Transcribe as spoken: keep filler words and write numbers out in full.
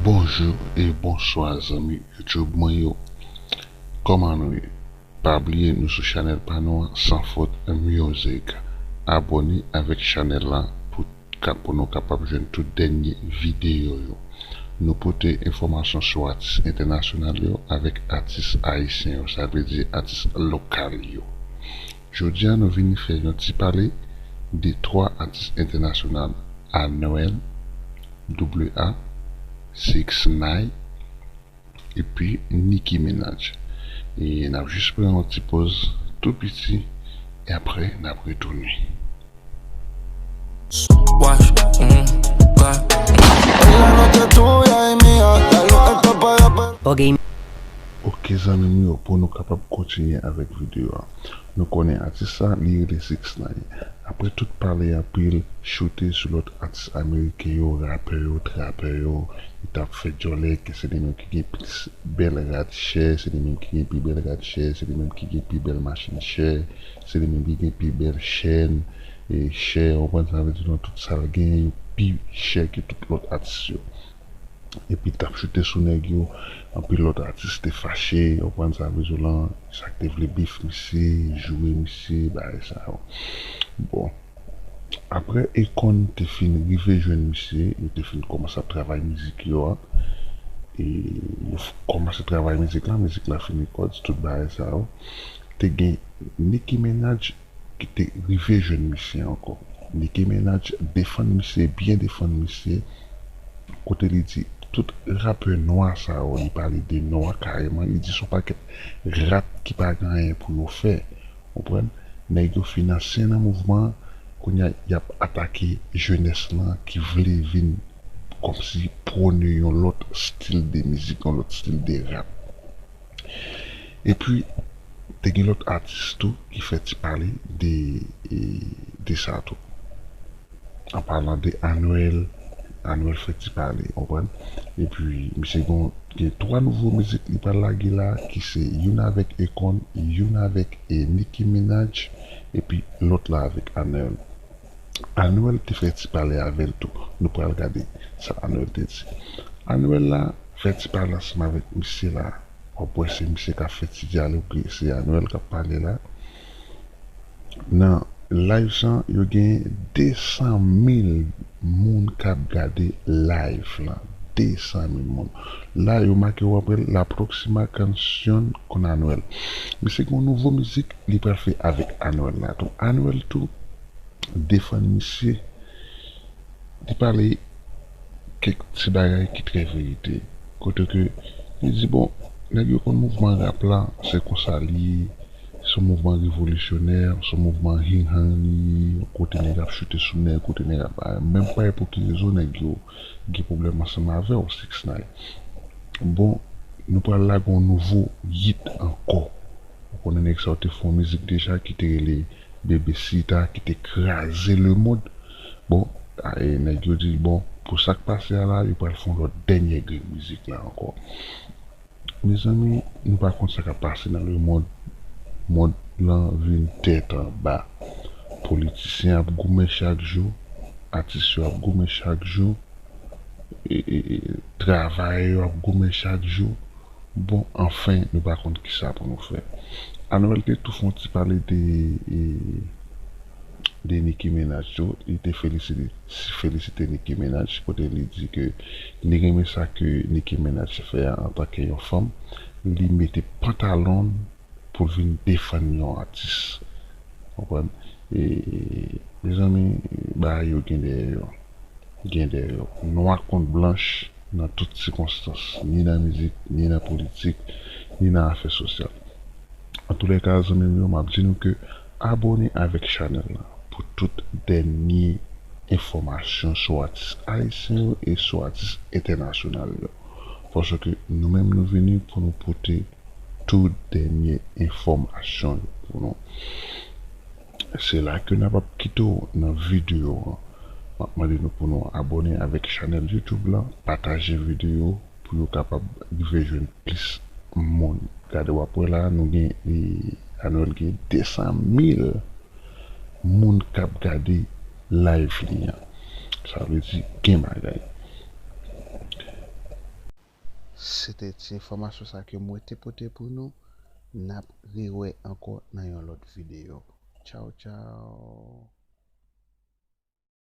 Bonjou e bonswa zanmi YouTube mwen yo. Kòman nou ye? Pa bliye nou sou chanèl pa nou an, Sans Faute Music. Abòne avèk chanèl la pou ka, pou nou kapab jwenn tout dènye videyo yo. Nou pote enfòmasyon sou atis entènasyonal yo avèk atis ayisyen yo, sa vle di atis lokal yo. Jodi a nou vini fè yon ti pale de twa atis entènasyonal, Anoel, Double A, Six Nine, epi Nicki Minaj. E n ap jis pran yon ti pòz tou piti, e apre n ap retounen. Wash, mm, pa. Ella no te tuya y mía, la luz está para. Ok, zanmi m yo, pou nou kapab kontinye avèk videyo a. Nou konnen atis sa, li rele Six Nine. Apre tout pale anpil, choute sou lòt atis ameriken yo, rapè yo, trapè yo, li t ap fè djòlè ke se li menm ki gen plis bèl rad chè, se li menm ki gen pi bèl rad chè, se li menm ki gen pi bèl machin chè, se li menm ki gen pi bèl chèn, e chè, w konprann sa vle di lan, tout sa l gen yo pi chè ke tout lòt atis yo. Epi t ap choute sou nèg yo, anpil lòt atis te fache, w konprann sa vle di lan, sa k te vle bif misye, joure misye, bagay sa yo. Bon, apre Akon te fin rive jwenn misye, yo te fin kòmanse ap travay mizik yo a, e yo f- kòmanse travay mizik la, mizik la fin rekòd, tout bagay sa yo. Te gen Nicki Minaj ki te rive jwenn misye ankò. Nicki Minaj defann misye, byen defann misye, kote li di tout rapè nwa sa yo, li pale de nwa kareman, li di se yon pakèt rat ki pa gen anyen pou yo fè. Konprann? Nèg yo fin ansyen nan mouvman an, kounye a y ap atake jenès lan ki vle vin kòmsi pwone yon lòt stil de mizik, yon lòt stil de rap. Epi, te gen lòt atis tou ki fè ti pale de, e, de sa tou. An palan de Anoel, Anoel fè ti pale, w konprann? Epi, misye gon, gen twa nouvo mizik li pral lage la, ki se youn avèk Akon, youn avèk, e, Nicki Minaj, epi lòt la avèk Anoel. Anoel te fè ti pale avè l tou. Nou pral gade sa Anoel te di. Anoel la fè ti pale ansanm avèk misye la. W ap wè se misye k ap fè ti dyalòg, se Anoel k ap pale la. Nan live sa, yo gen de san mil moun k ap gade live la. De san mil moun. La, yo make w apre la próxima canción con Anuel. Misye gen yon nouvo mizik li pral fè avèk Anuel la tou. Anuel tou defann misye. Li pale kèk ti bagay ki trè verite. Kote ke li di, bon, nèg yo konn mouvman rap la, se konsa li ye, se yon mouvman revolisyonè, se yon mouvman hing hang li ye, kote nèg ap choute sou nèg, kote nèg ap, menm pa epòk rezon nèg yo gen pwoblèm ansanm avè w, Six Nine. Bon, nou pral lage yon nouvo hit ankò. Ou konnen nèg sa yo te fè yon mizik deja ki te rele Bebesita, ki te kraze lemonn. Bon, a, e nèg yo di, bon, pou sa k pase a la, yo pral fè yon lòt dènye grenn mizik la ankò. Mezanmi, nou pa konn sa k ap pase nan lemonn. Mond lan vin tèt anba. Politisyen ap goumen chak jou, atis yo ap goumen chak jou, e, e, e, travayè yo ap goumen chak jou. Bon, anfen, nou pa konn kisa pou nou fè. Anuel te tou fè yon ti pale de, e, de Nicki Minaj tou. Li te felisite, felisite Nicki Minaj, kote li di ke li renmen sa ke Nicki Minaj fè a antanke yon fanm. Li mete pantalon l pou l vin defann yon atis. Konprann? E, mezanmi, bagay yo gen dèyè yo. Gen dèyè yo. Nwa kont blanch nan tout sikonstans, ni nan mizik, ni nan politik, ni nan afè sosyal. Antoulèka, zanmi m yo, m ap di nou ke abòne avèk chanèl la pou tout dènye enfòmasyon sou atis ayisyen yo e sou atis entènasyonal yo. Paske nou menm nou vini pou nou pote tout dènye enfòmasyon yo pou nou. Se la ke n ap ap kite w nan videyo an. M ap mande nou pou nou abòne avèk chanèl YouTube la, pataje videyo pou yo kapab rive jwenn plis moun. Gade, w ap wè la, nou gen, e, Anuel gen de san mil moun k ap gade live li an. Sa vle di gen bagay. Se te ti enfòmasyon sa ke mwen te pote pou nou. N ap rewè ankò nan yon lòt videyo. Tchaw, tchaw.